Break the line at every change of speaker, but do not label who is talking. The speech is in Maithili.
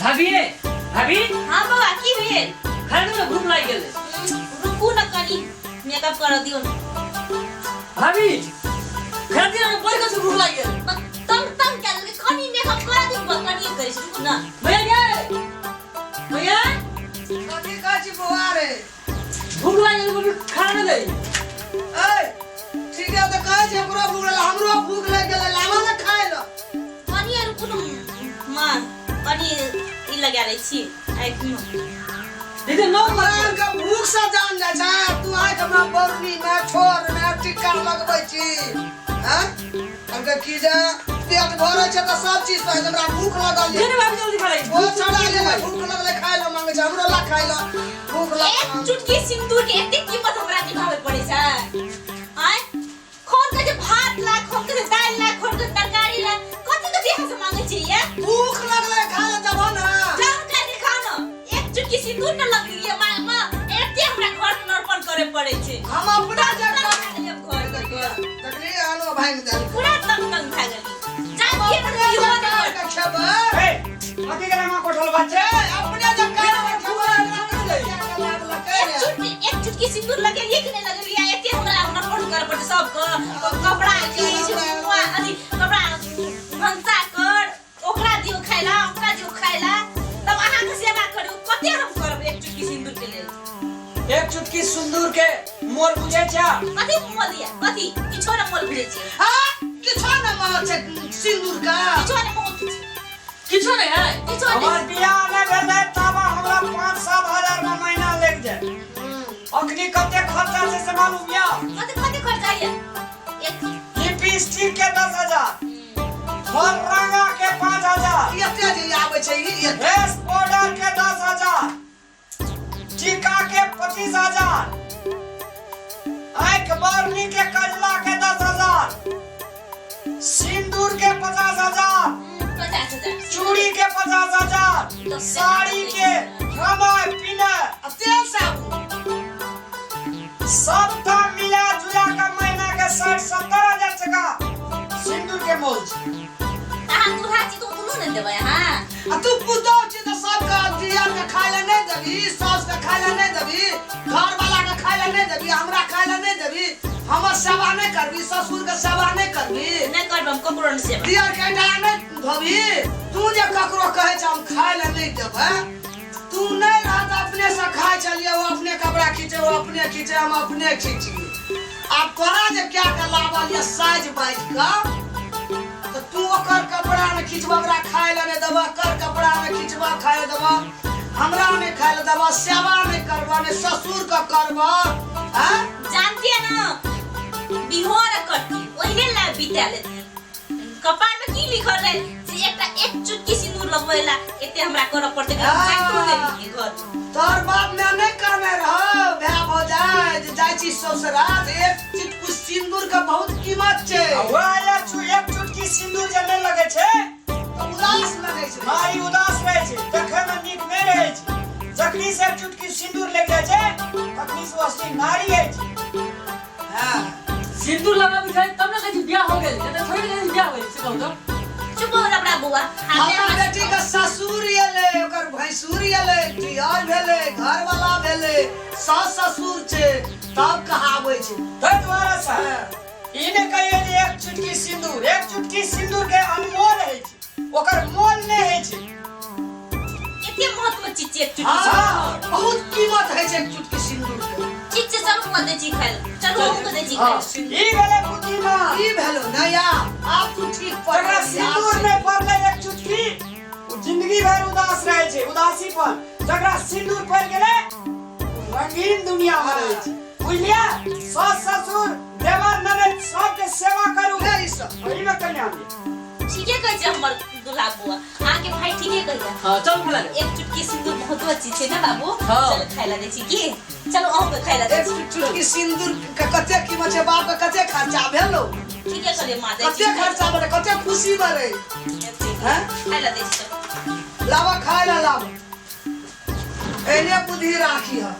भाभी भाभी।
हाँ बौआ, की भेल?
खाना ने भूख लागि गेलै।
रुकू न, कनी मेकअप कर दियौ न।
भाभी, खाना दियौ ने, बड़ कसम भूख लागि गेल।
तंग तंग कए देलकै। कनी मेकअप कर दियौ बौआ, कनी करै छी, रुकू न।
भैया गे, भैया।
कथी कहै छी बौआ रे?
भूख लागि गेल मम्मी, खाना नहि दै।
ऐ ठीक है, तऽ कहै छै ओकरो भूख लागल, हमरो भूख लागि गेलै, लाबऽ ने खाय लए।
कनी रुकू न माँ, कनी ई लगा लै छी आँखिमे।
दीदी नौ
हमरा आरके भूख से जान जाइ छै, तू आँखि मे बौरनी मे ठोर मे टिक्का लगबै छी। हैं, कहलकै की जे पेट भरै छै तऽ सब चीज सही, हमरा भूख लगल
दे
ये।
ने भाभी, जल्दी खा ले।
ओ छड़ा जे भूख लगलै, खाय लए मांगै छै, हमरो ला खाय लए भूख
एक
लगल।
चुटकी सिंदूर के एते कीमत हमरा निभावे पड़े छै? आय खोन के जे भात ला, खोन के जे दालि ला, खोन के तरकारी ला, कथी कथी अहाँ से मांगे छी ये?
भूख लगलै, खाय लए देबहो ने।
जान कर के खाओ न। एक चुटकी सिंदूर न लगली ये माँ माँ, एते हमरा घर के नरपन करे पड़े छै।
हम अपना
तंग
जे
भए गेलियै हम घर के।
देखली, आनो भांगि देलकै।
पूरा तंग तंग भए गेली। जान के
अपने
इहो
जे
नहि
काट
कर
के खेबै।
ए, कथी के माँ कोठल बच्चे?
अपने जे काट के खेबै,
एक चुटकी सिंदूर लगेलिए कि नहीं लगेलिए? एते हमरा नरपन करे पड़ते सबके। कपड़ा खींच, अथी कपड़ा भनसा कर, ओकरा दियौ खाय ला, ओकरा दियौ खाय ला, तब अहाँके सेवा करू। कते हम करब एक चुटकी सिंदूर के लेल?
एक चुटकी सिंदूर के मोल बुझै छ?
कथी मोल या कथी? किछो ने मोल बुझै छियै।
हाँ, किछो ने मोल छै सिंदूर के।
किछो ने मोल छै।
किछो नहि है।
किछो नहि।
हमर बियाह नहि भेलै तब हमरा 5-7 हजार में महीना लागि जाय। अखनी कते खर्चा छै से मालूम या?
कते कते खर्चा या एक?
लिपस्टिक के 10,000, फल रंगा के 5,000।
एते जे आबै छै ई एते।
फेस पाउडर के 10,000, टीका के 25,000, आँख बरनी के कजला के 10,000, सिंदूर के 50,000।
50,000।
चूड़ी के 50,000, साड़ी के, खाना पीना
आ तेल साबुन
सबटा मिला जुला के महीना के 60-70 हजार टका सिंदूर के मोल छै।
अहाँ दूल्हा छी तऽ दुनू ने देबै अहाँ।
आ तू पुतोह छी तऽ सबके दियर के खाय लए नहि देबही, साउस के खाय लए नहि देबही, घर वाला के खाय लए नहि देबही, हमरा खाय लए नहि देबही, हमर सेवा नहि करबही, ससुर के सेवा नहि करबही?
नहि करब हम ककरो नहि सेवा।
दियर के डाँड़ नहि धोबही? तू जे ककरो कहै छ हम खाय लए नहि देबै, तू नहि रह तऽ अपने से खाय छलियै, ओ अपने कपड़ा खींचे, ओ अपने खींचे, हम अपने खींचिए। आब तोरा जे क्या के लाबल ये साइज बाजि कऽ, तऽ तू ओकर कपड़ा ने खींचबह, ओकरा खाय लए नहि देबह, कर कपड़ा ने खींचबह, खाय लए देबह, हमरा नहि खाय लए देबह, सेवा नहि करबह, नहि ससुर के करबह, आँय?
जानती है ना, बिहो न करती, ओहिने ला बिता लेती। कपार में की लिखल रहे जे एकटा एक चुटकी सिंदूर लगबै ला एते हमरा करऽ पड़तै? हम जाइतो नहि रहियै घर में।
तोहर बाप ने नहि कहने रहो भाय भौजाइ जे जाइ छी ससुरा तऽ एक चिटकू सिंदूर के बहुत कीमत छै।
आ वएह एक चुटकी सिंदूर जे नहि लगै छै
तऽ उदास लगै छै।
नारी उदास रहै छै, देखै मे नीक नहि रहै छै। जखनी से एक चुटकी सिंदूर लागि जाइ छै तखनी से ओ असली नारी होइ छै।
हाँ।
सिंदूर लगाबै छै तब ने कहै छी बियाह हो गेल, नहीं तऽ थोड़े ने कहै छी बियाह हो गेल, से कहू तऽ।
चुप हो लबड़ा बौआ।
हमर बेटी के ससुर एलै, ओकर भैंसुर एलै, दियर भेलै, घरवाला भेलै, सास ससुर छै, तब कहाबै छै।
ताहि दुआरे से ई नहि कहियै जे एक चुटकी सिंदूर, एक चुटकी सिंदूर के अनमोल होइ छै, ओकर मोल नहि होइ छै।
एते महत्व चीज छै एक चुटकी
हाँ,
सिंदूर?
बहुत कीमत होइ छै एक चुटकी सिंदूर के।
ठीक छै, चलू हम दै छी खाय लए, चलू हम दै छी खाय लए।
ई भेलै बुद्धिमान।
ई भेलो ने या आब तू ठीक पर।
जकरा सिंदूर नहि पड़लै एक चुटकी, ओ जिंदगी भरि उदास रहै छै, उदासीपन। जकरा सिंदूर पड़ि गेलै, ओ रंगीन दुनिया मे रहै छै, बुझलियै? सास ससुर देवर ननद सबके सेवा करू।
नहि, ई सब
एहिमे कल्याण यऽ।
ठीके कहै छै हमर दूल्हा बौआ, अहाँके भाई ठीके कहैया।
हाँ, चल खाना ले।
एक चुटकी सिंदूर बहुत चीज छै ने बाबू?
हाँ।
चल खाय ला दै छी की, चलो अहूँ के खाय ला दै
एक
छी।
चुटकी सिंदूर के कते कीमत छै, बाप के कते खर्चा भेलो।
ठीके कहलियै माँ, दै छी।
कते खर्चा भेलै, कते खुशी भेलै, हैं?
खाय ला दै छी, चलो।
लाबा, खाय ला लाबा। एहने बुद्धि राखी है।